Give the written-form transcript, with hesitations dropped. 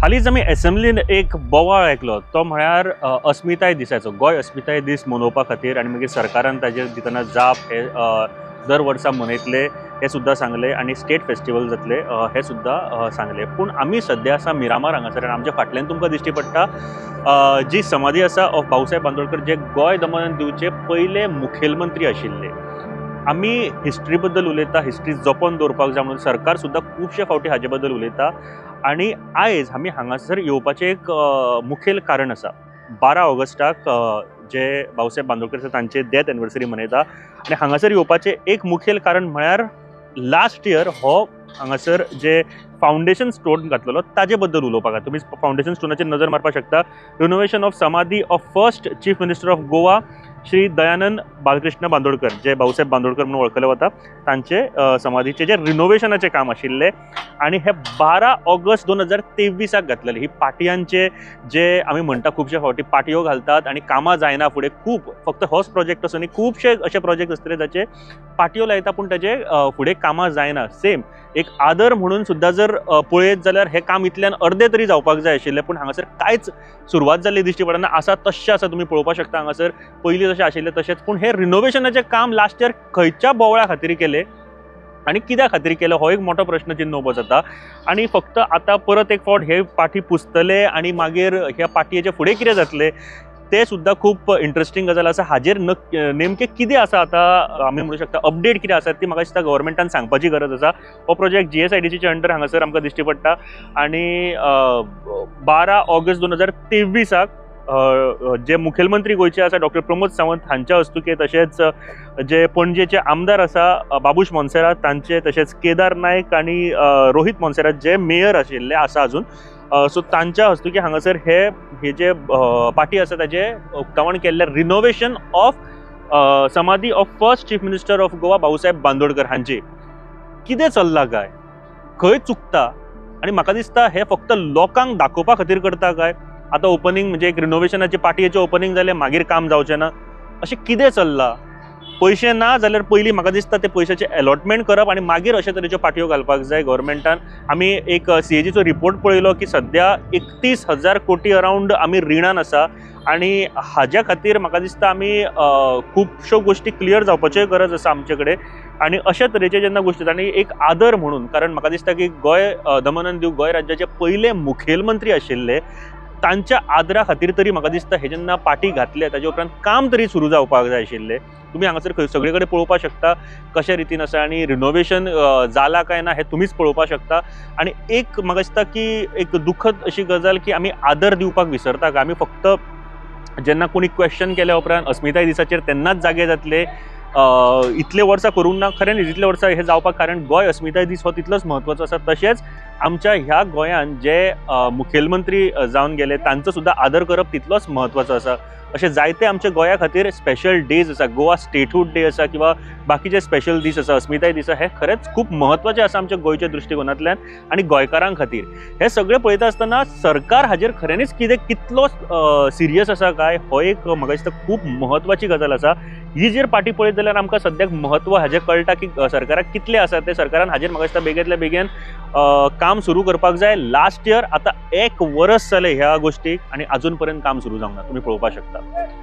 हालींच आमी एसेंब्लीन एक बोवाळ आयकलो तो म्हळ्यार अस्मिताय दिसाचो, गोंय अस्मिताय दीस मनोवपा खातीर आनी मागीर सरकारान ताजेर दितना जाप हे दर वर्सा मनयतले हें सुद्दां सांगलें आनी स्टेट फेस्टिवल जातले हें सुद्दां सांगलें. पूण आमी सद्या आसा मिरामार हांगासर आनी आमच्या फाटल्यान तुमकां दिश्टी पडटा जी समाधी आसा ऑफ भाऊसाहेब बांदोडकर, जे गोंय दमन दीवचे पयले मुखेलमंत्री आशिल्ले. आमी हिस्ट्री बद्दल उलयता, हिस्ट्री जपोन दवरपाक जाय म्हणून सरकार सुद्दां खुबशे फावटी हाजे बद्दल उलयता आनी आयज आमी हांगासर येवपाचें एक मुखेल कारण आसा. 12 ऑगस्टाक जे भाऊसाहेब बांदोडकर आसा तांचे डेथ एनिवर्सरी मनयता आनी हांगासर येवपाचें एक मुखेल कारण म्हळ्यार लास्ट इयर हो हांगासर जे फावंडेशन स्टोन घातलेलो ताजे बद्दल उलोवपाक. तुमी फावंडेशन स्टोनाचेर नजर मारपाक शकता. Renovation of samadhi of first chief minister of Goa Shri Dayanand Balkrishna Bandodkar, जे भाऊसाहेब बांदोडकर म्हणून वळखले वता, तांचे समाधीचे जे रिनोवेशनाचें काम आशिल्लें आनी हे 12 ऑगस्ट 2023 घातलेले. ही पाटयांचे जे आमी म्हणटा खुबशे फावटी पाटयो घालतात आनी कामां जायना फुडें, खूब फक्त होच प्रोजेक्ट आसूं न्ही, खुबशे अशे प्रोजेक्ट आसतले जाचे पाटयो लायता पूण ताजे फुडें कामां जायना. सेम एक आदर म्हणून सुद्दां जर पळयत जाल्यार हें काम इतल्यान अर्दे तरी जावपाक जाय आशिल्लें, पूण हांगासर कांयच सुरवात जाल्ली दिश्टी पडना. आसा तश्शें आसा, तुमी पळोवपाक शकता हांगासर पयलीं जशें आशिल्लें तशेंच. पूण हें रिनोवेशनाचें काम लास्ट इयर खंयच्या बोवळा खातीर केलें आनी कित्या खातीर केलें हो एक मोठो प्रश्न चिन्न उबो जाता. आनी फक्त आतां परत एक फावट हे पाटी पुसतले आनी मागीर ह्या पाटयेचे फुडें कितें जातलें तें सुद्दां खूब इंट्रस्टींग गजाल आसा. हाजेर नेमकें कितें आसा आतां आमी म्हणूं शकता अपडेट कितें आसा ती म्हाका दिसता गव्हर्मेंटान सांगपाची गरज आसा. हो प्रोजेक्ट GSIDCच्या अंडर हांगासर आमकां दिश्टी पडटा आनी 12 ऑगस्ट 2023 जे मुखेलमंत्री गोंयचे आसा डॉक्टर प्रमोद सावंत हांच्या हस्तुकी, तशेंच जे पणजेचे आमदार आसा बाबूश मोन्सेरात तांचे, तशेंच केदार नायक आनी रोहित मोन्सेरात जे मेयर आशिल्ले आसा अजून, सो तांच्या हस्तुकी हांगासर हे जे पाटी आसा ताजें उक्तावण केल्लें. Renovation of samadhi of first chief minister of Goa Bhausaheb Bandodkar हांची. कितें चल्लां काय, खंय चुकता आनी म्हाका दिसता हें फक्त लोकांक दाखोवपा खातीर करता काय. आतां ओपनींग म्हणजे एक रिनोवेशनाचे पाटयेचें ओपनींग जालें मागीर काम जावचें ना, अशें कितें चल्लां? पयशे ना जाल्यार पयलीं म्हाका दिसता ते पयशाचें एलॉटमेंट करप आनी मागीर अशे तरेच्यो पाटयो घालपाक जाय गव्हर्मेंटान. आमी एक CAGचो रिपोर्ट पळयलो की सद्या 31,000 कोटी अरावंड आमी रिणान आसा आनी हाज्या खातीर म्हाका दिसता आमी खुबश्यो गोश्टी क्लियर जावपाच्योय गरज आसा आमचे कडेन. आनी अशे तरेचे जेन्ना गोश्टी आनी एक आदर म्हणून, कारण म्हाका दिसता की गोंय दमन दीव गोंय राज्याचे पयले मुखेलमंत्री आशिल्ले, तांच्या आदरा खातीर तरी म्हाका दिसता हे जेन्ना पाटी घातले ताजे उपरांत काम तरी सुरू जावपाक जाय आशिल्लें. तुमी हांगासर खंय सगळे कडेन पळोवपाक शकता कशे रितीन आसा आनी रिनोवेशन जाला काय ना हें तुमीच पळोवपाक शकता. आनी एक म्हाका दिसता की एक दुखद अशी गजाल की आमी आदर दिवपाक विसरता काय. आमी फक्त जेन्ना कोणी क्वेश्चन केल्या उपरांत अस्मिताय दिसाचेर तेन्नाच जागे जातले. इतले वर्सां करूंक ना, खरें न्ही इतले वर्सां हें जावपाक, कारण गोंय अस्मिताय दीस हो तितलोच म्हत्वाचो आसा. तशेंच आमच्या ह्या गोंयांत जे मुखेलमंत्री जावन गेले तांचो सुद्दां आदर करप तितलोच म्हत्वाचो आसा. अशे जायते आमच्या गोंया खातीर स्पेशल डेज आसा, गोवा स्टेटहूड डे आसा किंवा बाकीचे स्पेशल दीस आसा, अस्मिताय दीस आसा, हे खरेंच खूब म्हत्वाचें आसा आमच्या गोंयच्या दृश्टिकोनांतल्यान आनी गोंयकारां खातीर. हें सगळें पळयता आसतना सरकार हाजेर खऱ्यांनीच कितें कितलो सिरियस आसा काय हो एक म्हाका दिसता खूब म्हत्वाची गजाल आसा. ही जर पाटी पळयत जाल्यार आमकां सद्याक म्हत्व हाजें कळटा की सरकाराक कितलें आसा तें. सरकारान हाजेर म्हाका दिसता बेगींतल्या बेगीन काम सुरू करपाक जाय. लास्ट इयर आतां 1 वर्स जालें ह्या गोश्टीक आनी अजून पर्यंत काम सुरू जावंक ना, तुमी पळोवपाक शकता.